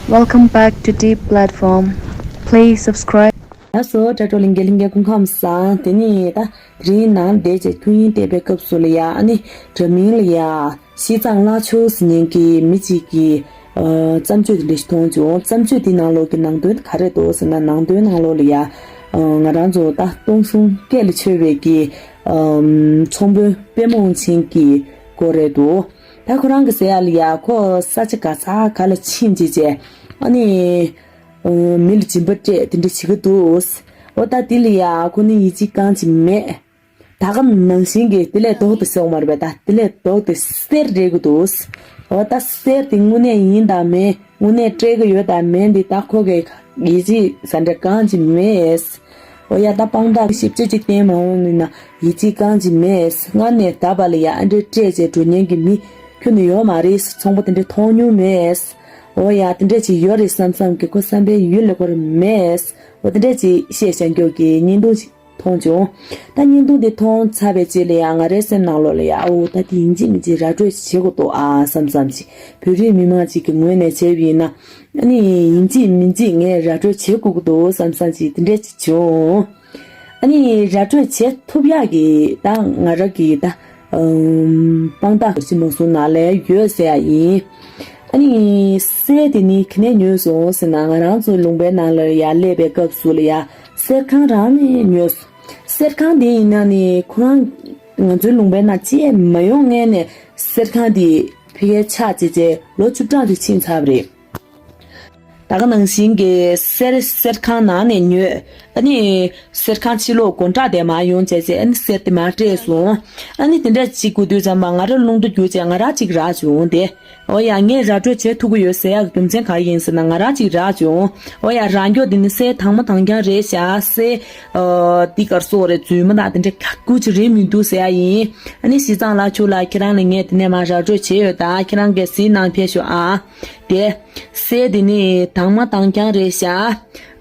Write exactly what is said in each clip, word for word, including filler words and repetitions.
Welcome back to Deep Platform. Please subscribe. ལགས་སོ། དྲ་གྲོགས་ལྷན་རྒྱས་ལྷན་རྒྱས་སྐུ་ཁམས་བཟང་། དེ་ནས་ད་དེ་རིང་ནང་བསྡད་བྱས་ཁྱུང་ཡིན་བལྟས་པའི་སྐབས་སུ་ལ་ཡ་ཨ་ནི་དྲ་མིང་ལ་ཡ་ཤིས་ཙང་བླ་ཆོས་ཟེར་མཁན་གྱི་མི་གཅིག་གིས་ཨ་བརྩམས་ཆོས་དེ་འདྲ་ཞིག་མཐོང་བྱུང་། བརྩམས་ཆོས་དེའི་ནང་ལོགས་ཀྱི་ནང་དོན་ག་རེ་འདུག་ཟེར་ན། ནང་དོན་ནང་ལོགས་ལ་ཡ་ཨ་ང་རང་ཚོ་ད་སྟོང་གསུམ་སྐད་ལ་ཆོས་པའི་གི་ཨམ་ཚོང་དཔོན་པདྨ་དབང་ཆེན་གྱི་སྐོར་རེད་འདུག་ད་ཁོ་རང་གི་ཟེར་ཡ་ལ་ཡ་ཁོ་ས་ཆ་ག་ས་ག་ལ་ཕྱིན་བྱས་བྱས་ཨ་ནི་ཨ་མི་ལ་སྦྱིན་པ་སྤྲད་དེ་འདྲ་བྱེད་ཀྱི་འདུག་འོ་ད་དེ་ལ་ཡ་ཁོ་ནི་ཡིད་ཆེས་གང་ཅི་མེད། ད་ག་ནང་བཞིན་གྱི་དེ་ལས་ལྡོག་སྟེ་སོང་མ་རེད་པས། ད་དེ་ལས་ལྡོག་སྟེ་གསེར་སྤྲད་ཀྱི་འདུག་འོ་ད་གསེར་དེ་དངོས་གནས་ཡིན་དང་མིན། དངོས་གནས་སྤྲད་ཀྱི་ཡོད་དང་མིན་འདི་ད་ཁོ་གི་ཡིད་ཆེས་ཟ་འདྲ་གང་ཅི་མེད། འོ་ཡ་ད་དཔང་རྟགས་ཞིབ་ཆ་ཅིག་བསྟན་མ་འོང་ནི་ན་ཡིད་ཆེས་གང་ཅི་མེད། སྔར་ནས་ད་བར་ལ་ཡ་ཨ་འདྲས་སྤྲད་བྱས་འགྲོ་མཁན་གྱི་མི་ཁྱོན་ནས་ཡོད་མ་རེད། ཚོང་པ་དེ་འདྲས་མཐོང་མྱོང་མེད། འོ་ཡ་དེ་འདྲས་ཅིག་ཡོད་རེད་བསམ་བསམ་གྱི་ཁོ་བསམ་པའི་ཡུལ་ལས་འཁོར་མེད། འོ་དེ་འདྲས་ཅིག་བཤད་བྱ་མགྱོགས་ཀྱི་བརྙན་ཐུང་ཞིག་མཐོང་བྱུང་། ད་བརྙན་ཐུང་དེ་མཐོང་ཚར་བའི་རྗེས་ལ་ཡང་ང་རའི་སེམས་ནང་ལོགས་ལ་ཡང་ཨོ་ད་དེ་ཡིན་གཅིག་མིན་གཅིག་ར་སྤྲོད་བྱེད་དགོས་འདུག་ཨ་བསམ་བསམ་ཅིག་བོད་རིགས་མི་མང་ཅིག་གི་ངོས་ནས་བྱས་པ་ཡིན་ན་ཨ་ནི་ཡིན་གཅིག་མིན་གཅིག་ངས་ར་སྤྲོད་བྱེད་དགོས་ཀྱི་འདུག་བསམ་བསམ་ཅིག་དེ་འདྲས་ཅིག་བྱུང་། ཨ་ནི་ར་སྤྲོད་བྱེད་ཐུབ་ཡག་གི་ད་ང་རང་གི་ད་ཨམ་དཔང་རྟགས་ཅིག་མ་སོང་ན་ལས་ཡོད་ཟེར་ཡ་ཡིན། ཨ་ནི་གསེར་དེ་ནི་ག་ནས་ཉོས་སོང་ཟེར་ན། ང་རང་ཚོ་ལུང་པའི་ནང་ལ་ཡར་སླེབས་པའི་སྐབས་སུ་ལ་ཡ་གསེར་ཁང་རང་ནས་ཉོས་སོང་། གསེར་ཁང་དེ་ཡིན་ན་ནི་ཁོ་རང་ང་ཚོའི་ལུང་པའི་ནང་ཅིག་མ་ཡོང་སྔོན་ནས་གསེར་ཁང་དེ་ཕ་གིར་ཆགས་བྱས་བྱས་ལོ་བཅུ་གྲངས་དུ་ཕྱིན་ཚར་བ་རེད། ད་ག་ནང་བཞིན་གྱི་གསེར་གསེར་ཁང་ནང་ནས་ཉོས། ཨ་ནི་གསེར་ཁང་ཕྱི་ལོགས་སྒོ་འགྲམ་དེ་མར་ཡོང་བྱས་བྱས་ཨ་ནི་གསེར་དེ་མར་སྤྲད་སོང་། ཨ་ནི་དེ་འདྲ་ཅིག་དགོས་དུས་ཙམ་པ་ང་རང་རླུང་རྟ་རྒྱུག་བྱས་ང་རང་ཅིག་རག་བྱུང་སྟེ། འོ་ཡ་ངས་ར་སྤྲོད་བྱེད་ཐུབ་ཀྱི་ཡོད་ཟེར་ཡག་གི་རྒྱུ་མཚན་ག་རེ་ཡིན་ཟེར་ན་ང་རང་ཅིག་རག་བྱུང་། འོ་ཡ་རག་མགྱོགས་དེ་ནི་གསེར་དྭངས་མ་དྭངས་རྐྱང་རེད་ཤག་གསེར་ཨ་འདི་ག་རེ་ཟེར་དགོས་རེད། རྫུན་མ་དང་དེ་འདྲ་ཁ་ཁུ་ཅིག་རེད་མི་འདུག་ཟེར་ཡག་ཡིན། ཨ་ནི་ཞི་ཙང་ལགས་ཁྱོད་ལ་ཁྱེད་རང་ལ་ངས་དེ་ནས་མར་ར་སྤྲོད་བྱས་ཡོད། ད་ཁྱེད་རང་གིས་གཟིགས་གནང་ཕེབས་ཤོག་ཨ། དེ། གསེར་དེ་ནི་དྭངས་མ་དྭངས་རྐྱང་རེད་ཤག་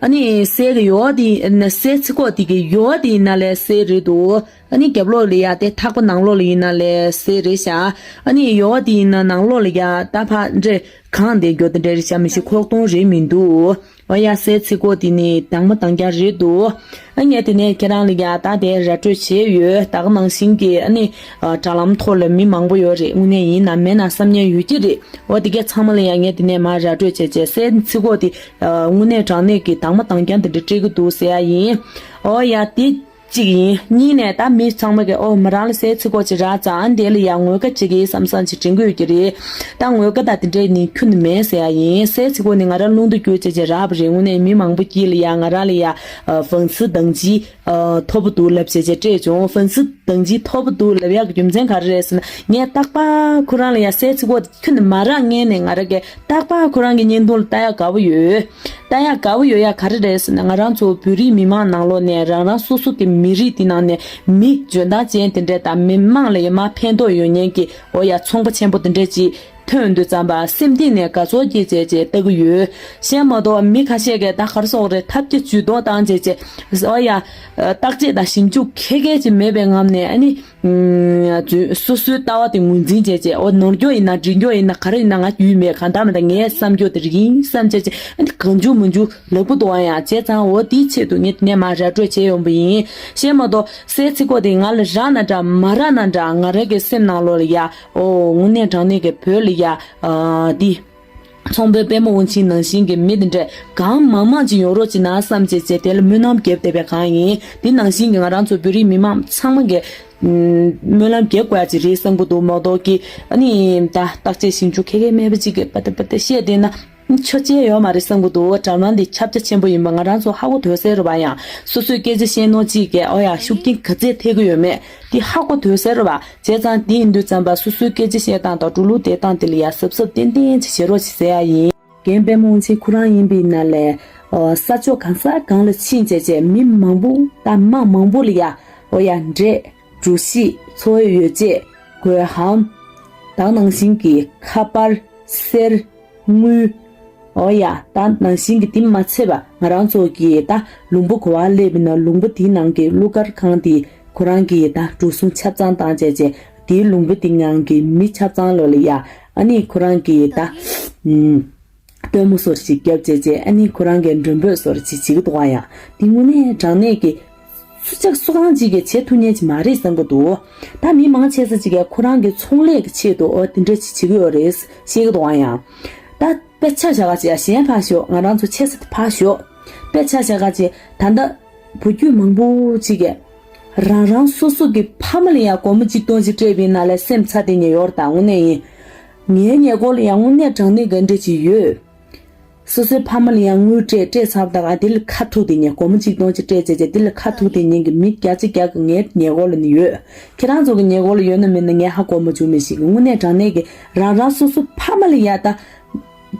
ཨ་ནི་གསེར་གྱི་ཡོལ་བ་དེ་ནི་གསེར་ཚིགས་ཁོག་དེ་གི་ཡོལ་བ་དེ་ཡིན་ན་ལས་གསེར་རེད་འདུག་ཨ་ནི་རྒྱབ་ལོགས་ལ་ཡ་དེ་ཐག་པ་ནང་ལོགས་ལ་ཡིན་ན་ལས་གསེར་རེད་ཤག་ཨ་ནི་ཡོལ་བ་དེ་ཡིན་ན་ནང་ལོགས་ལ་ཡ་ད་ཕར་འདྲེ་གང་དེ་མགྱོགས་དེ་འདྲ་རེད་ཤག་མི་ཤེས། ཁོག་སྟོང་རེད་མི་འདུག་འོ་ཡ་གསེར་ཚིགས་ཁོག་དེ་ནི་དྭངས་མ་དྭངས་རྐྱང་རེད་འདུག་ཨ་ངས་དེ་ནས་ཁྱེད་རང་ལ་ཡ་ད་དེ་ར་སྤྲོད་བྱས་ཡོད། ད་ག་ནང་བཞིན་གྱི་ཨ་ནི་ཨ་དྲ་ལམ་ཐོག་ལ་མི་མང་པོ་ཡོད་རེད། དངོས་གནས་ཡིན་ནམ་མིན་ནམ་བསམ་ཉན་ཡོད་ཀྱི་རེད། འོ་དེ་གས་ཚང་མ་ལ་ཡ་ངས་དེ་ནས་མར་ར་སྤྲོད་བྱས་བྱས་གསེར་ཚིགས་ཁོག་དེ་ཨ་དངོས་གནས་དྲང་གནས་ཀྱི་དྭངས་མ་དྭངས་རྐྱང་དེ་འདྲ་སྤྲད་ཀྱི་འདུག་ཟེར་ཡ་ཡིན། འོ་ཡ་དེ་གཅིག་ཡིན། གཉིས་ནས་ད་མི་ཚང་མ་གིས་ཨོ་མོ་རང་ལ་གསེར་ཚིགས་ཁོག་ཅིག་རག་ཙང་ཨ་འདི་ལ་ཡ་ངོ་དགའ་བྱེད་ཀྱི་བསམ་བསམ་ཅིག་དྲན་གྱི་ཡོད་ཀྱི་རེད། ད་ངོ་དགའ་དང་དེ་འདྲའི་ནི་ཁྱོན་ནས་མེད་ཟེར་ཡ་ཡིན། གསེར་ཚིགས་ཁོག་ནི་ང་རང་རླུང་རྟ་རྒྱུག་བྱས་བྱས་རག་པ་རེད། དངོས་གནས་མི་མང་པོ་དཀྱིལ་ལ་ཡ་ང་རང་ལ་ཡ་ཨ་粉丝等级ཨ་མཐོ་པོ་འདུག་ལབ་བྱས་བྱས་སྤྲད་བྱུང་།粉丝等级མཐོ་པོ་འདུག་ལབ་ཡག་གི་རྒྱུ་མཚན་ག་རེ་རེད་ཟེར་ན། ངས་རྟག་པར་ཁོ་རང་ལ་ཡ་གསེར་ཚིགས་ཁོག་ཁྱོན་ནས་མ་རག་སྔོན་ནས་ང་རང་གིས་རྟག་པར་ཁོ་རང་གི་བརྙན་ཐུང་ལ་ལྟ་ཡག་དགའ་པོ་ཡོད། ལྟ་ཡག་དགའ་པོ་ཡོད་ཡག་ག་རེ་རེད་ཟེར་ན། ང་རང་ཚོ་བོད་རིགས་མི་མང་ནང་ལོགས་ནས་རང་རང་སོ་སོ་གི་མི་རིགས་དེ་ནང་ནས་མི་འཇོན་ཐང་ཅན་དེ་འདྲས་དང་མི་མང་ལ་ཡ་མར་ཕན་ཐོགས་ཡོད་མཁན་གྱི་འོ་ཡ་ཚོང་པ་ཆེན་པོ་དེ་འདྲས་ཅིག་ཐོན་དུས་ཙམ་པ་སེམས་གཏིང་ནས་དགའ་ཚོར་སྐྱེས་བྱས་བྱས་ལྟ་གི་ཡོད། གཞན་མ་གཏོགས་མི་ཁ་ཤས་ཀྱིས་ད་ག་རེ་ཟེར་དགོས་རེད། ཐབས་སྐྱོ་ཇུས་གཏོགས་བཏང་བྱས་བྱས་འོ་ཡ་བརྟག་དཔྱད་དང་ཞིབ་འཇུག་ཁྱད་མཁས་ཅིག་མེད་པའི་ངང་ནས་ཨ་ནི། ཨུམ། སོ་སོའི་ལྟ་བ་དེ་ངོས་འཛིན་བྱས་བྱས་འོ་ནོར་འཁྱོག་ཡིན་ན་འགྲིག་འཁྱོག་ཡིན་ན་ག་རེ་ཡིན་ན་ང་རྒྱུས་མེད། གང་ལྟར་མི་ལྟར་ངའི་བསམ་སྤྱོད་དེ་རིག་ཡིན་བསམ་བྱས་བྱས་ཨ་ནི་གང་བྱུང་མང་བྱུང་ལབ་ཀྱི་འདུག་ཨ། ཡང་བྱས་ཙང་འོ་དེའི་ཆེད་དུ་ངས་དེ་ནས་མར་ར་སྤྲོད་བྱས་ཡོང་པ་ཡིན། གཞན་མ་གཏོགས་གསེར་ཚིགས་ཁོག་དེ་ང་ལ་རག་ན་འདྲ་མ་རག་ན་འདྲ་ང་རང་གི་སེམས་ནང་ལོགས་ལ་ཡ་འོ་དངོས་གནས་དྲང་གནས་ཀྱི་བོད་ལ་ཡ་ཨ་འདི། ཚོང་དཔོན་པདྨ་དབང་ཆེན་ནང་བཞིན་གྱི་མི་དེ་འདྲས་གང་མང་མང་ཅིག་ཡོང་རོགས་ཅིག་གནང་བསམ་བྱས་བྱས་དེ་ལ་སྨོན་ལམ་རྒྱབ་བསྡད་པའི་སྒང་ཡིན། དེ་ནང་བཞིན་གྱི་ང་རང་ཚོ་བོད་རིགས་མི་མང་ཚང་མ་གིས་ཨུམ། སྨོན་ལམ་རྒྱབ་དགོས་ཡ་ཅིག་རེད་བསམ་གྱི་འདུག་མ་གཏོགས་ཀྱི་ཨ་ནི་ད་བརྟག་དཔྱད་ཞིབ་འཇུག་ཁྱད་མཁས་མེད་པ་ཅིག་གིས་པ་ཏི་པ་ཏི་བཤད་བསྡད་ན་ཆོ་ཅེས་ཡོད་མ་རེད་བསམ་གྱི་འདུག་དྲ་ལམ་འདི་ཁྱབ་རྒྱ་ཆེན་པོ་ཡིན་པ་ང་རང་ཚོ་ཧ་གོ་དོད་སེ་རེད་པ། ཡང་སོ་སོས་སྐད་ཆ་བཤད་ནོ་ཅིག་གིས་ཨོ་ཡ་ཤུགས་རྐྱེན་ག་ཚད་ཐེབས་ཀྱི་ཡོད་མེད་འདི་ཧ་གོ་དོད་སེ་རེད་པ། བྱས་ཙང་འདི་ཡིན་དུས་ཙམ་པ་སོ་སོའི་སྐད་ཆ་བཤད་སྟངས་དང་འགྲོ་ལུགས་བསྡད་སྟངས་དེ་ལ་ཡ་གཟབ་གཟབ་ཏན་ཏན་ཅིག་བྱེད་རོགས་ཅིག་ཟེར་ཡ་ཡིན། རྒན་པདྨ་དབང་ཆེན་ཁོ་རང་ཡིན་པའི་ནང་ལས་ཨོ་ས་ཕྱོགས་གང་ས་གང་ལ་ཕྱིན་བྱས་བྱས་མི་མང་པོ་དང་དམངས་མང་པོ་ལ་ཡ་ཨོ་ཡ་འབྲས་འབྲུ་ཤིང་འཚོ་བའི་ཡོ་བྱད་གོས་ཧམ་དང་ནང་བཞིན་གྱི་ཁ་པར་གསེར་དངུལ་ཨོ་ཡ་དང་ནང་བཞིན་གྱི་དེ་མ་ཚད་པ་ང་རང་ཚོ་གི་ད་ལུང་པ་ག་པར་སླེབས་པ་ཡིན་ན་ལུང་པ་དེའི་ནང་གི་གླུ་གར་ཁང་དེ་ཁོ་རང་གི་ད་འགྲོ་སོང་ཆ་ཚང་བཏང་བྱས་བྱས་དེའི་ལུང་པ་དེའི་ནང་གི་མི་ཆ་ཚང་ལོ་ལ་ཡ་ཨ་ནི་ཁོ་རང་གི་ད་ཨུམ། སྟོན་མོ་སོར་ཞིག་བརྒྱབ་བྱས་བྱས་ཨ་ནི་ཁོ་རང་གི་མགྲོན་འབོད་སོར་ཞིག་བྱེད་ཀྱི་འདུག་ཨ་ཡ། དེ་དངོས་གནས་དྲང་གནས་ཀྱི་སུ་ཅག་སུ་གང་ཅིག་གིས་བྱེད་ཐུབ་ཉན་ཅིག་མ་རེད་བསམ་གྱི་འདུག་ད་མི་མང་ཆེ་ས་ཅིག་གིས་ཁོ་རང་གི་ཚོང་ལས་ཀྱི་ཆེད་དུ་འོ་དེ་འདྲ་ཅིག་བྱེད་ཀྱི་ཡོད་རེད་ཤེས་ཀྱི་འདུག་ཨ་ཡ། ད་དཔེ་ཆ་བཞག་ག་ཅིག་གཞན་ཕར་ཞོག་ང་རང་ཚོ་ཆེ་ས་དེ་ཕར་ཞོག་དཔེ་ཆ་བཞག་ག་ཅིག་ད་ལྟ་བུ་རྒྱུད་མང་པོ་ཅིག་གིས་རང་རང་སོ་སོ་གི་ཕ་མ་ལ་ཡང་སྒོར་མོ་གཅིག་སྟོང་ཅིག་སྤྲད་པའི་ནང་ལ་སེམས་ཚ་དེ་ཉེ་ཡོར་དང་དངོས་གནས་ཡིན། ངའི་ཉེ་འཁོར་ལ་ཡང་དངོས་གནས་དྲང་གནས་ག་འདྲ་ཅིག་ཡོད། སོ་སོའི་ཕ་མ་ལ་ཡང་དངུལ་སྤྲད་སྤྲད་ཚར་བ་དང་དེ་ལ་ཁ་ཐུག་དེ་ཉེ་སྒོར་མོ་གཅིག་སྟོང་ཅིག་སྤྲད་བྱས་བྱས་དེ་ལ་ཁ་ཐུག་དེ་ཉེ་གི་མི་བརྒྱ་ཆ་བརྒྱ་གི་ངའི་ཉེ་འཁོར་ལ་ནི་ཡོད། ཁྱེད་རང་ཚོ་གི་ཉེ་འཁོར་ལ་ཡོད་ན་མེད་ན་ངས་ཧ་གོ་མ་བྱུང་མི་ཞིག་གི་དངོས་གནས་དྲང་གནས་ཀྱི་རང་རང་སོ་སོ་ཕ་མ་ལ་ཡ་ད།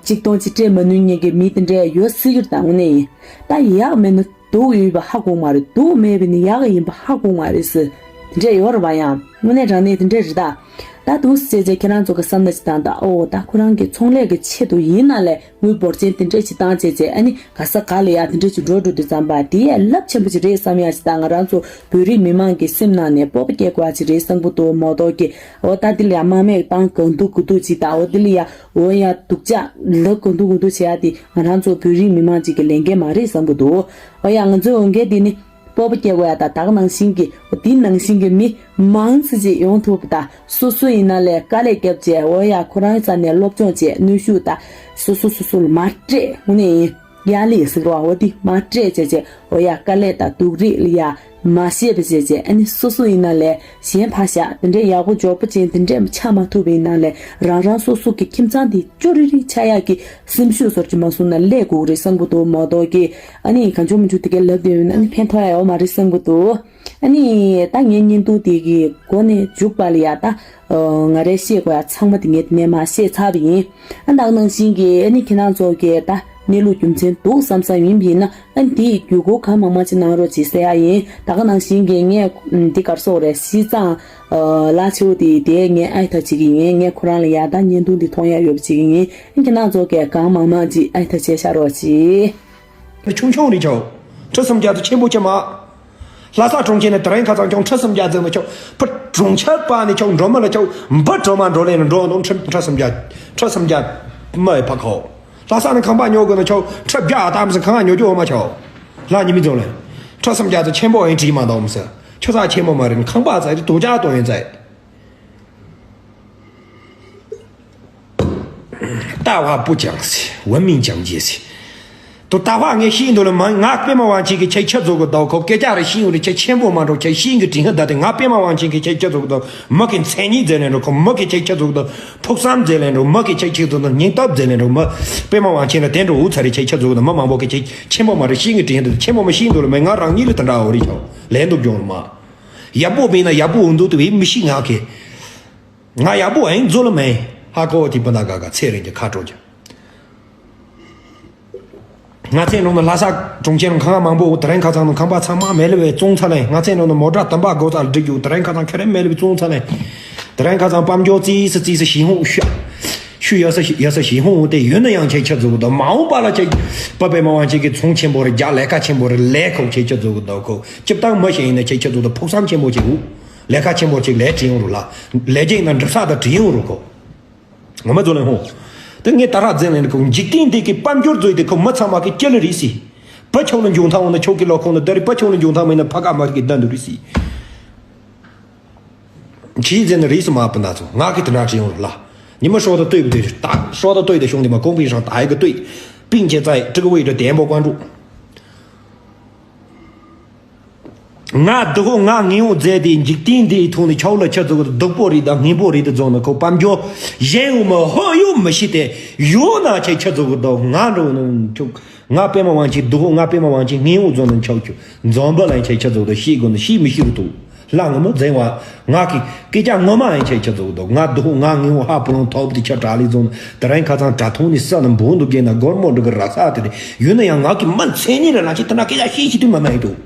གཅིག་སྟོང་གཅིག་སྤྲད་མ་ནུས་ཉེ་གི་མི་དེ་འདྲས་ཡོད་སྲིད་ཀྱི་རེད་ད་དངོས་གནས་ཡིན། ད་ཡག་མེད་ན་སྡུག་ཡོད་པ་ཧ་གོ་མ་རེད་སྡུག་མེད་པ་ནི་ཡག་ཡིན་པ་ཧ་གོ་མ་རེད་ཟེར། དེ་འདྲས་ཡོད་རེད་པ་ཡང་དངོས་གནས་དྲང་གནས་དེ་འདྲས་རེད་ད། ད་འདུག་སེ་བྱས་བྱས་ཁྱེད་རང་ཚོ་གི་བསམ་ན་ཅི་དང་ད་ཨོ་ད་ཁོ་རང་གི་ཚོང་ལས་ཀྱི་ཆེད་དུ་ཡིན་ན་ལས་དངུལ་འབོར་ཆེན་དེ་འདྲས་ཅིག་བཏང་བྱས་བྱས་ཨ་ནི་ག་ས་ག་ལ་ཡ་དེ་འདྲས་ཅིག་འགྲོ་འགྲོ་དུས་ཙམ་པ་དེ་ཡས་རླབས་ཆེན་པོ་ཅིག་རེད་བསམ་ཡ་ཅིག་ད་ང་རང་ཚོ་བོད་རིགས་མི་མང་གི་སེམས་ནང་ནས་སྤོབས་པ་སྐྱེ་དགོས་ཅིག་རེད་བསམ་གི་འདུག་མ་གཏོགས་ཀྱི་ཨོ་ད་དེ་ལ་ཡ་དམག་མི་བཏང་གང་ཐུབ་གང་ཐུབ་ཅིག་ད་ཨོ་དེ་ལ་ཡ། འོ་ཡ་སྡུག་ཅག་ལབ་གང་ཐུབ་གང་ཐུབ་བྱེད་ཡ་དེ་ང་རང་ཚོ་བོད་རིགས་མི་མང་གཅིག་གི་ལས་འགན་མ་རེད་བསམ་གི་འདུག་འོ་ཡ་ང་ཚོའི་འོས་འགན་དེ་ནི་སྤོབས་པ་སྐྱེ་དགོས་ཡ་ད་ད་ག་ནང་བཞིན་གྱི་འོ་དེ་ནང་བཞིན་གྱི་མི་མང་ཙམ་ཅིག་ཡོང་ཐུབ་པ་ད་སོ་སོ་ཡིན་ན་ལས་དཀའ་ལས་བརྒྱབ་བྱས་འོ་ཡ་ཁོ་རང་རྩ་ནས་སློབ་སྦྱོང་བྱས་ནུས་ཤུགས་ད་སོ་སོ་སོ་སོ་ལ་མ་སྤྲད་དངོས་གནས་ཡིན། ཡ་ལི་ཟེར་བ་འོ་དེ་མ་སྤྲད་བྱས་བྱས་འོ་ཡ་དཀའ་ལས་དང་སྡུག་རུས་ལ་ཡ་མ་བཤད་པ་བྱས་བྱས་ཨ་ནི་སོ་སོ་ཡིན་ན་ལས་གཞན་ཕར་བཞག་དེ་འདྲའི་ཡག་པོ་འཇོག་པོ་ཅན་དེ་འདྲས་ཆགས་མ་ཐུབ་པ་ཡིན་ན་ལས་རང་རང་སོ་སོ་གི་ཁྱིམ་ཚང་དེ་ཅོ་རི་རི་ཆགས་ཡག་གི་སེམས་ཤུགས་སོར་གྱི་མ་སོང་ན་ལས་དགོས་རེད་བསམ་གི་འདུག་མ་གཏོགས་ཀྱི་ཨ་ནི་གང་བྱུང་མི་བྱུང་དེ་གའི་ལབ་བསྡད་ཡོད་ན་ཨ་ནི་ཕན་ཐོགས་ཡ་ཡོད་མ་རེད་བསམ་གི་འདུག་ཨ་ནི་ད་ངའི་བརྙན་ཐུང་དེ་གི་སྒོ་ནས་མཇུག་པ་ལ་ཡ་ད་ང་རའི་བཤད་དགོས་ཡ་ཚང་མ་དེ་ངས་དེ་ནས་མ་བཤད་ཚར་བ་ཡིན། ཨ་ད་ག་ནང་བཞིན་གྱི་ཨ་ནི་ཁྱེད་རང་ཚོ་གི་ད་གནས་ལུགས་རྒྱུ་མཚན་འདུག་བསམ་བསམ་ཡིན་པ་ཡིན་ན་ཨ་ནི་དེའི་བརྒྱུད་སྐུར་གང་མང་མང་ཅིག་གནང་རོགས་གྱིས་ཟེར་ཡ་ཡིན། ད་ག་ནང་བཞིན་གྱི་ངས་འདི་གར་སོགས་རེད་སྲིད་གཙང་ལ་ཆེའུ་དེ་དེ་ངས་ཨ་ཐ་བྱེད་ཀྱི་ཡིན། ངས་ཁོ་རང་ལ་ཡ་ད་བརྙན་ཐུང་འདི་མཐོང་ཡ་ཡོད་པ་བྱེད་ཀྱི་ཡིན། ཨ་ནི་ཁྱེད་རང་ཚོ་གི་གང་མང་མང་ཅིག་ཨ་ཐ་བྱས་ཤ་རོགས་གྱིས། ཆུང་ཆུང་རེད་ཆོག་ཁྲི་སུམ་བརྒྱ་དང་ཆེན་པོ་ཆེ་མ། ལྷ་ས་གྲོང་ཁྱེར་ནས་དེ་རིང་ཁ་སང་ཁྱོད་ཁྲི་སུམ་བརྒྱ་འཛིན་ནས་ཁྱོད་ཕུ་གྲོང་ཁྱེར་པ་ནས་ཁྱོད་འགྲོ་མི་ལ་ཁྱོད་འབུ་གྲོ་མ་འགྲོ་ལེན་འགྲོ་འདུག་ཁྲི་ཁྲི་སུམ་བརྒྱ་ཁྲི་སུམ་བརྒྱ་མི་ཡི་ཕ་ཁོ། ལྷ་ས་ནས་ཁང་པ་ཉོ་དགོས་ན་ཁྱོད་ཁྲི་བརྒྱ་ཨ་ཏམ་སི་ཁང་ཉོ་རྒྱུ་འོ་མ་ཁྱོད། ལྷ་ཉི་མི་འཛོམས་ལེ། ཁྲི་སུམ་བརྒྱ་དང་ཆེན་པོ་ཡིན་དྲིས་མ་འདུག་མི་སི། ཁྱོད་ས་ཆེན་པོ་མ་རེད་ཁང་པ་ཙ་རེད་དུ་ཅག་དོ་ཡིན་ཙ། ལྟ་བ་不讲ཟེར།文明讲解ཟེར། དུ་ལྟ་བ་ངས་ཤེས་འདུག་ལ་མ་ང་པད་མ་དབང་ཆེན་གྱི་ཁྱེད་ཁྱེད་ཚོ་གི་ལྟ་ཁོ་སྐད་ཆ་རེ་ཤེས་འོང་རེ་ཁྱེད་ཆེན་པོ་མ་འགྲོ་ཁྱེད་ཤེས་གི་དྲིན་ཧ་ད་དེ་ང་པད་མ་དབང་ཆེན་གྱི་ཁྱེད་ཁྱེད་ཚོ་གི་ལྟ་མི་གི་མཚན་ཉིད་མཛད་ལེན་འགྲོ་ཁོ་མི་གི་ཁྱེད་ཁྱེད་ཚོ་གི་ལྟ་ཕུགས་བསམ་མཛད་ལེན་འགྲོ་མི་གི་ཁྱེད་ཁྱེད་ཚོ་གི་ལྟ་སྙིང་སྟོབས་མཛད་ལེན་འགྲོ་མི་པད་མ་དབང་ཆེན་ལ་དེ་འགྲོ་འུ་ཚ་རེ་ཁྱེད་ཁྱེད་ཚོ་གི་ལྟ་མི་མང་པོ་གི་ཁྱེད་ཆེན་པོ་མ་རེ་ཤེས་གི་དྲིན་ཧ་ད་ཆེན་པོ་མ་ཤེས་འདུག་ལ་མེད་ང་རང་ཉིད་ལ་དེ་འདྲ་འོ་རེ་ཁྱོད་ལན་འདུག་སྦྱོང་ལ་མ། ཡག་པོ་མིན་ན་ཡག་པོ་འོང་འདུག་དེ་བས་མི་ཤེས་ང་གི། ང་ཡག་པོ་ཨེ་འཛོལ་མེད། ཧ་གོ་དེ་སྤུན་ཟླ་ག་ག་ཚེ་རིང་གི་ཁ་དྲོ་ཀྱང་། ང་ཚེ་རིང་ནང་ལྷ་ས་གྲོང་ཁྱེར་ཁང་མང་པོ་དེ་རིང་ཁ་ཚང་ནང་ཁང་པ་ཚང་མ་མེད་ལེ་བའི་བཙོང་ཚ་ལེ། ང་ཚེ་རིང་ནང་མོ་ཊ་དམ་པ་སྒོ་ཚ་སྒྲིག་རྒྱུ་དེ་རིང་ཁ་ཚང་ཁེ་རེ་མེད་ལེ་བའི་བཙོང་ཚ་ལེ། དེ་རིང་ཁ་ཚང་དཔལ་འབྱོར་རྩིས་སུ་རྩིས་སུ་ཞི་ཧོང་ཤ། ཤུ་ཡ་ས་ཡ་ས་ཞི་ཧོང་དེ་ཡོད་ན་ཡང་ཁྱེད་ཁྱེད་ཚོ་གི་དོ་མ་འོངས་པ་ལ་ཁྱེད་པ་པའི་མ་དབང་ཁྱེད་ཀྱི་ཚོང་ཆེན་པོ་རེད་རྒྱ་ལས་ཀ་ཆེན་པོ་རེད་ལས་ཁོ་ཁྱེད་ཁྱེད་ཚོ་གི་དོ་ཁོ་སྤྱིར་བཏང་མི་ཞིག་ཡིན་ན་ཁྱེད་ཁྱེད་ཚོ་དོ་ཕུགས་བསམ་ཆེན་པོ་ཅིག་འུ། ལས་ཀ་ཆེན་པོ་ཅིག་ལས་བྱེད་ཡོང་རུ་ལ། ལས་བྱེད་ན་འགྲུབ་ས་དང་བྲིས་ཡོང་རུ་ཁོ། ངོ་མ་ཚོ་ལེན་ཧོ། དེ་ངས་ད་རག་འཛིན་ལེན་ཁོ་འཇིག་རྟེན་འདི་གི་དཔལ་འབྱོར་བཟོས་ཏེ་ཁོ་མི་ཚང་མ་གི་སྐྱེ་ལེ་རེད་སི། བུ་ཆུང་ལ་འབྱུང་ཐང་འོང་ན་ཆོག་གི་ལོ་ཁོང་ལ་ད་རེ་བུ་ཆུང་ལ་འབྱུང་ཐང་མེད་ན་ཕ་ག་མ་གི་ལྡན་འདུག་རེད་སི། ཁྱིས་འཛིན་ན་རེད་སི་མ་སྤུན་ཟླ་ཚོ་ང་གི་དེ་འདྲ་བྲིས་ཡོང་རུ་ལ། ཉི་མ་ཧྲོ་ད་ལྟོས་བུ་དེ་ད་ཧྲོ་ད་ལྟོས་དེ་ཤོང་དེ་མ་གོང་པའི་ཧྲང་ད་ཨེ་གི་ལྟོས། པིན་ཁྱེད་ཚ་ཡི་ཀྲི་གི་ཝེ་ད་དེ་ཨེ་འབོ་ཀོན་ཀྲུ། ང་སྡུག་ཧོ་ང་ངན་བོ་མཛད་དེ་འཇིག་རྟེན་འདིའི་ཐོག་ནས་ཆའོ་ལ་ཆ་ཚུགས་སྡུག་པོ་རེད་དང་ངན་པོ་རེད་དུ་རྫོང་ན་ཁོ་དཔལ་འབྱོར་གཞན་འུ་མ་ཧོ་ཡོད་མི་ཤི་སྟེ་ཡོད་ན་ཆེ་ཆ་ཚུགས་སྡུག་ང་འགྲོ་ནང་ཆུག་ང་པད་མ་དབང་ཆེན་སྡུག་ཧོ་ང་པད་མ་དབང་ཆེན་ངན་འུ་རྫོང་ན་ཆའོ་ཆུ་འཛོམས་པ་ལ་ཆེ་ཆ་ཚུགས་སྡུག་ཤི་དགོས་ན་ཤི་མི་ཤི་རུ་ཐུག་ལ་ངོ་མ་འཛིན་བ། ང་གི་སྐད་ཆ་ངོ་མ་ཡང་ཁྱེད་ཁྱེད་ཚོ་གི་འདུག་ང་སྡུག་ང་ངན་བོ་ཧ་པུ་ལོང་ཐོབ་དེ་ཁྱེད་དྲག་ལས་བཟུང་དེ་རིང་ཁ་ཚང་དྲ་ཐོང་ནས་ས་ནས་འབུ་འདུག་རྒྱན་ན་སྒོར་མོ་འདུག་གི་ར་ས་དེ་རེད་ཡོད་ན་ཡང་ང་གི་མི་མཚན་ཉིད་རེ་ལ་ཁྱེད་དེ་ན་སྐད་ཆ་ཤེས་ཤེས་དུས་མ་མ་ཡིན་འདུག་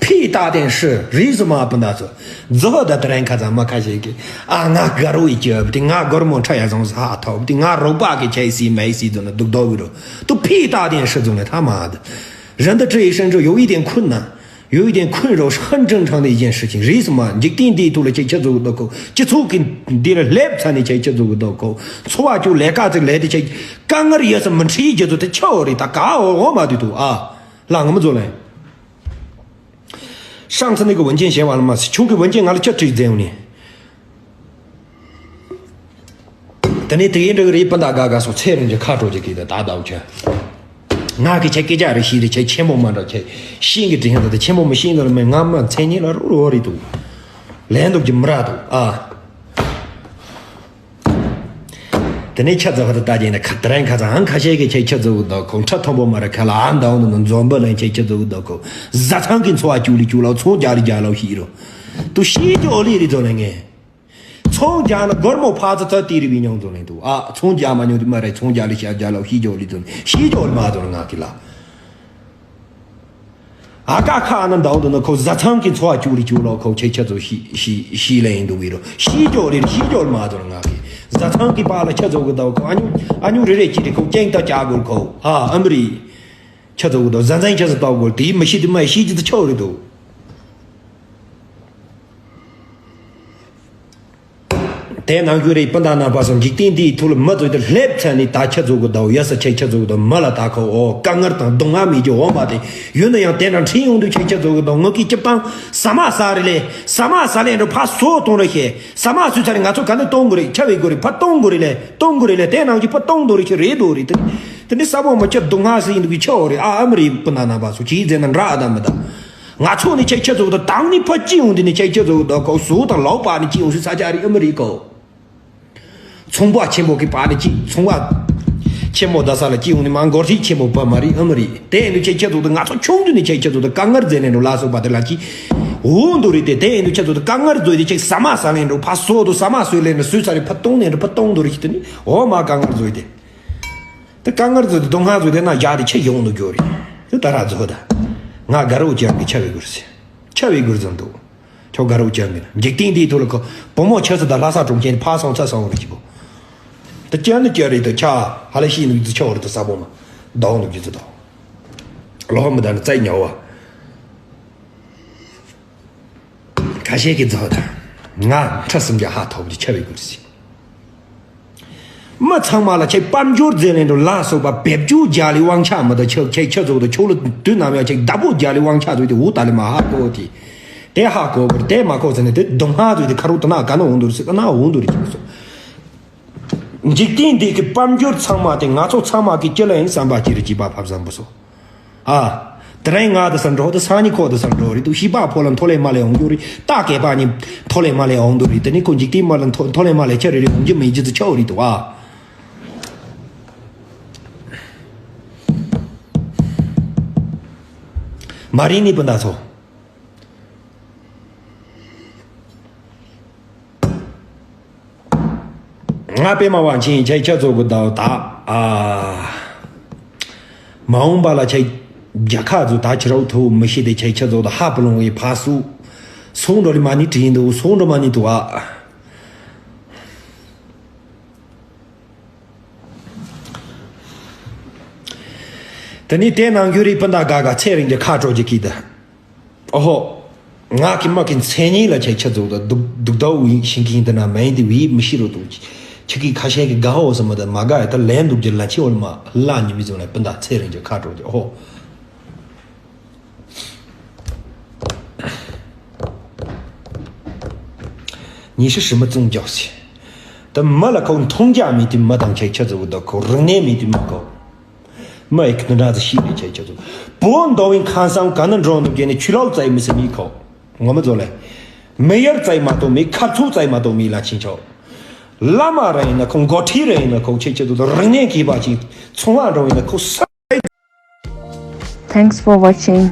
ཕི་ཏ་ཏན་ཧྲི་རིས་སུ་མ་སྤུན་ཟླ་ཚོ་ཛོ་ཧོ་ད་དེ་རིང་ཁ་ཚང་མ་ཁ་ཤས་ཀྱི་ཨ་ང་དགའ་རོགས་ཡི་ཀྱི་དེ་ང་སྒོར་མོ་ཁྲ་ཡ་བཟང་ས་ཧ་ཐོབ་དེ་ང་རོགས་པ་གི་ཁྱེད་སི་མ་ཡི་སི་དུ་ན་སྡུག་དོ་བི་རོ་དུ་ཕི་ཏ་ཏན་ཧྲི་བཟུང་ནས་ཐ་མ་དེ་རིན་དུ་ཁྲི་ཡི་ཧྲན་ཁྲི་ཡོ་ཡི་དེ་ཁུན་ན། 有一点困扰是很正常的一件事情。རེད་སོང་མ། འཇིག་རྟེན་འདིའི་ཐོག་ལ་ཁྱེད་ཁྱེད་ཚོ་གི་ལྟོ་ཁོ། སྤྱི་ཚོགས་ཀྱི་འདི་ལ་སླེབས་ཚར་ནས་ཁྱེད་ཁྱེད་ཚོ་གི་ལྟོ་ཁོ། འཚོ་བ་ཅུ་ལས་ཀ་ཚིག་ལས་དེ་ཁྱེད་དཀའ་ངལ་ཡོད་ས་མི་ཁྲིའི་རྒྱུ་ཚོ་དེ་ཆོ་རེད། ད་ག་འོ་འོ་མ་དུས་དུ་ཨ། ལ་ངོ་མ་ཚོ་ལན། 上次那个文件写完了吗？ ཁྱོད་ཀྱི་文件ང་ལ་ཁྱོད་བྲིས་མཛད་འོང་ནས། དེ་ནས་དེ་ཡིན་འགྲོ་གི་རེད། སྤུན་ཟླ་དགའ་དགའ་སོ། ཚེ་རིང་གི་ཁ་དྲོ་གི་གི་ད་ད་ད་འུ་ཆ། ང་གི་ཆེ་སྐད་ཆ་རེ་ཤི་རེ་ཆེ་ཆེན་པོ་མ་འདྲ་ཆེ་ཤིང་གི་དྲིན་ད་ཆེན་པོ་མི་ཤིང་ད་ལ་མི་ང་མ་མཚན་ཉིད་ལ་རུ་རུ་རེད་དུ། ལན་འདུག་གི་མི་ར་དུ་ཨ། དེ་ནས་ཆ་ཚ་བ་ད་ད་རྒྱན་ནས་ཁ་དེ་རན་ཁ་ཚ་ཨང་ཁ་ཤས་ཀྱི་ཆེ་ཆ་ཚ་བུ་ད་ཁོང་ཁྲ་མཐོན་པོ་མ་ར་ཁ་ལ་ཨ་འདའ་འོང་ནི་འཛོམས་པ་ལན་ཆེ་ཆ་ཚ་བུ་ད་ཁོ་བཟའ་ཚང་གི་འཚོ་བ་བཅུག་ལི་བཅུག་ལ་ཚོང་རྒྱག་ལི་རྒྱག་ལ་ཤི་རོ། དུ་ཤི་ཀྱི་ཨོ་ལི་རི་ཚོ་ལ་ངས། ཚོང་རྒྱག་ན་སྒོར་མོ་ཕ་ཚ་ཚ་དེ་རི་བི་མྱོང་ཚོ་ལེན་དུ་ཨ། ཚོང་རྒྱག་མ་མྱོང་དུ་མ་རེད། ཚོང་རྒྱག་ལི་ཤ་རྒྱག་ལ་ཤི་ཀྱི་ཨོ་ལི་ཚོ་ཤི་ཀྱི་ཨོ་ལི་མ་ཚོ་ལ་ང་གི་ལ། ཨ་ཀ་ཁ་ཨ་ན་འདའ་འོང་དུ་ན་ཁོ་བཟའ་ཚང་གི་འཚོ་བ་བཅུག་ལི་བཅུག་ལ་ཁོ་ཆེ་ཆ་ཚོ་ཤི་ཤི་ཤི་ལ་ཡིན་དུ་བི་རོ། ཤི་ཀྱི་ཨོ་ལི་ཤི་ཀྱི་ཨོ་ལི་མ་ཚོ་ལ་ང་གི་བཟའ་ཚང་གི་པ་ལ་ཆ་ཚོ་གི་ད་ཁོ་ཨ་ཉུ་ཨ་ཉུ་རེ་རེ་ཅི་རེ་ཁོ་ཀྱེང་ད་ཀྱ་གོ་ཁོ་ཨ་ཨ་མི་རི། ཁྱེད་ཚོ་གི་དོ་གཟན་གཟན་ཁྱེད་ཚོ་ལྟ་དགོས་དེའི་མི་ཤི་དེ་མ་ཤི་ཅི་ཚོ་ཆོག་རེད་དོ། དེ་ནང་རྒྱུ་རེད། སྤུན་ཟླ་རྣམ་པ་ཚོ་འཇིག་རྟེན་འདིའི་ཐོག་ལ་མི་ཚོ་དེ་སླེབས་ཚར་ནས་ད་ཁྱེད་ཚོ་གི་དོ་ཡ་ས་ཁྱེད་ཁྱེད་ཚོ་གི་དོ་མི་ལ་ད་ཁོ་འོ་དཀའ་ངལ་དང་སྡུག་བསྔལ་མེད་རྒྱུ་འོ་མ་དེ་ཡོད་ན་ཡང་དེ་འདྲ་འཁྲིད་ཡོང་དུས་ཁྱེད་ཁྱེད་ཚོ་གི་དོ་ངུ་གི་སྐྱིབས་དང་ཟ་མ་ཟ་རེ་ལས་ཟ་མ་ཟ་ལས་འགྲོ་ཕ་སོ་གཏོང་རེ་ཤེས། ཟ་མ་སུས་ཚར་རེ་ང་ཚོ་ག་ནས་གཏོང་དགོས་རེད། ཆ་བའི་དགོས་རེད། ཕ་གཏོང་དགོས་རེད་ལས་གཏོང་དགོས་རེད་ལས་དེ་ནང་གི་ཕ་གཏོང་དོ་རེ་ཁྱེད་རེད་དོ་རེད་དེ། དེ་ནི་ས་བོན་མ་ཁྱེད་སྡུག་བསྔལ་སུ་ཡིན་འདུག་གི་ཆོག་རེད་ཨ། ཨ་མི་རི་སྤུན་ཟླ་རྣམ་པ་ཚོ་ཅིའི་རྫས་ན་འདྲ་ཨ་ད་མི་ད། ང་ཚོ་ནི་ཁྱེད་ཁྱེད་ཚོ་ད་དང་ནི་ཕ་ཅི་ཡོང་དེ་ནི་ཁྱེད་ཁྱེད་ཚོ་ད་ཁོ་སུ་དང་ལོག་པ་ནི་ཅི་ཡོང་སུ་ས་ཆ་རི་ཨ་མི་རི་ཀོ། ཚོང་པ་ཆེན་པོ་གི་པ་ནི་ཅི་ཚོང་པ་ཆེན་པོ་ད་ས་ལ་ཅི་ཡོང་ནི་མ་འགོར་ཐིག་ཆེན་པོ་པ་མ་རི་ཨ་མི་རི་དེ་ཡིན་དུ་ཁྱེད་ཁྱེད་ཚོ་ད་ང་ཚོ་ཆུང་དུ་ནི་ཁྱེད་ཁྱེད་ཚོ་ད་དཀའ་ངལ་རྫས་ནས་འགྲོ་ལ་སོགས་པ་དེ་ལ་ཅི་འོང་དུ་རི་དེ་དེ་ཡིན་དུ་ཁྱེད་ཚོ་ད་དཀའ་ངལ་རྫོས་དེ་ཁྱེད་ཟ་མ་ཟ་ལེན་འགྲོ་ཕ་སོ་དུ་ཟ་མ་སོས་ལེན་འགྲོ་སུས་ས་རི་ཕ་གཏོང་ལེན་འགྲོ་ཕ་གཏོང་དུ་རི་ཁྱེད་དུ་ནི་འོ་མ་དཀའ་ངལ་རྫོས་དེ། དེ་དཀའ་ངལ་བཟོས་ཏེ་སྡུག་བསྔལ་བཟོས་ཏེ་ན་བཞག་དེ་ཆེ་ཡོང་དུ་འགྱོ་རེད། དེ་ད་ར་བཟོ་ད། ང་དགའ་རོགས་ཅན་གྱི་ཆ་བའི་གུར་ཟེར། ཆ་བའི་གུར་ཟེར་འདུག་ཁྱོད་དགའ་རོགས་ཅན་གྱི་འཇིག་རྟེན་འདིའི་ཐོག་ལ་ཁོ་བུ་མོ་ཆ་ཚོ་ད་ལྷ་ས་གྲོང་ཁྱེར་ཕ་སོང་ཚ་སོང་རེད་ཅི་པོ། དེ་ཅན་ནི་ཅི་རེད་དེ་ཆ་ཧ་ལ་ཤི་ནུག་ཅི་ཆོག་རེད་དེ་ས་བོ་མ། གདོང་ནུག་ཅི་ཚོ་དང་། ལོག་མི་ད་ནི་བཙལ་ཉོ་བ། ཁ་ཤས་ཀྱི་རྫོགས་དང་། ང་ཁྲ་སུམ་བརྒྱ་ཧ་ཐོབ་ཀྱི་ཆ་བའི་གུར་ཟེར། མི་ཚང་མ་ལ་ཁྱེད་དཔལ་འབྱོར་མཛད་ལེན་འགྲོ་ལ་སོགས་པ་བེད་སྤྱོད་རྒྱ་ལི་དབང་ཆ་མི་དང་ཁྱེད་ཁྱེད་ཁྱེད་ཚོ་དང་ཁྱོད་ལ་དུས་ནམ་ཡང་ཁྱེད་བདག་པོ་རྒྱ་ལི་དབང་ཆ་ཚོས་དེ་འུ་ད་ལི་མ་ཧ་གོ་དེ། དེ་ཧ་གོ་བར་དེ་མ་གོ་ཟེར་ནས་དེ་སྡུག་བསྔལ་ཚོས་དེ་ཁ་རུ་དུ་ན་ག་ན་འོང་དུ་རེད་ཟེར་ག་ན་འོང་དུ་རེད་ཅེས་སོ། འཇིག་རྟེན་འདི་གི་དཔལ་འབྱོར་ཚང་མ་དེ་ང་ཚོ་ཚང་མ་གི་སྐྱེ་ལ་ཡང་བསམ་པ་ཅི་རེད་ཅེས་པ་ཕབ་བཟང་པོ་སོ། ཨ། དེ་རིང་ང་དེ་སར་འགྲོ་དེ་སང་ཉིན་ཁོ་དེ་སར་འགྲོ་རེད་དུ་ཤི་པ་ཕོ་ལ་མཐོ་ལས་མ་ལས་འོང་རྒྱུ་རེད། ད་སྐད་པ་ཉིན་མཐོ་ལས་མ་ལས་འོང་དུ་རེད། དེ་ནི་ཁོ་འཇིག་རྟེན་མ་ལ་མཐོ་མཐོ་ལས་མ་ལས་ཆ་རེ་རེ་འོང་རྒྱུ་མེད་རྒྱུ་དེ་ཆོག་རེད་དུ་ཨ། མ་རིག་ནི་སྤུན་ཟླ་ཚོ། ང་པད་མ་དབང་ཆེན་ཁྱེད་ཁྱེད་ཚོ་གི་ཟླ་བ་ད་ཨ། མ་འོངས་པ་ལ་ཁྱེད་རྒྱལ་ཁབ་ཚོ་ད་ཁྱེད་རོགས་ཐུབ་མི་ཤེས་ཏེ་ཁྱེད་ཁྱེད་ཚོ་ད་ཧ་པ་ལོང་བའི་ཕ་སུ། སོང་འགྲོ་ལི་མ་ནི་དྲིན་འདུག་སོང་འགྲོ་མ་ནི་དུ་ཨ། དེ་ནི་དེ་ནང་རྒྱུ་རིགས་སྤུན་ཟླ་དགའ་དགའ་ཚེ་རིང་གི་ཁ་དྲོ་གི་གི་ད། ཨོ་ཧོ། ང་གི་མ་གི་མཚན་ཉིད་ལ་ཁྱེད་ཁྱེད་ཚོ་ད་སྡུག་སྡུག་ཟླ་བའི་ཤིང་གིན་དེ་ན་མེན་དེ་བི་མི་ཤི་རོ་འདུག་ཁྱེད་ཀྱི་ཁ་ཤས་ཀྱི་དགའ་ཧོ་ཟེར་མ་ད་མ་དགའ་ཡ་ད་ལན་འདུག་རྒྱུ་ལ་ཁྱེད་འོལ་མ་ལ་ཉི་མི་ཟེར་ན་སྤུན་ཟླ་ཚེ་རིང་གི་ཁ་དྲོ་གི་ཨོ་ཧོ། 你是什么宗教信？ ད་མི་ལ་ཁོ་མཐོང་རྒྱ་མེད་དུས་མི་དང་ཁྱེད་ཁྱེད་ཚོ་ད་ཁོ་རིག་གནས་མེད་དུས་མི་ཁོ། མི་ཡི་ཁུ་འདྲ་ཚོ་ཤི་རེད་ཁྱེད་ཁྱེད་ཚོ། བོད་མདོ་བའི་ཁང་བཟང་ག་ན་འགྲོ་འདུག་རྒྱུ་ནི་ཆུ་ལོག་བཙལ་མི་སྲིད་མི་ཁོ། ངོ་མ་ཚོ་ལས། མི་ཡར་བཙལ་མ་གཏོགས་མི་ཁ་ཚུགས་བཙལ་མ་གཏོགས་མི་ལ་ཕྱིན་ཆོག་བླ་མ་ར་ཡིན་ན་ཁོ་འགོ་ཁྲིད་ར་ཡིན་ན་ཁོ་ཁྱེད་ཁྱེད་ཚོ་རིག་གནས་མཁས་པ་ཅིག་ཚོང་བ་འགྲོ་ཡིན་ན་ཁོ་ས། Thanks for watching.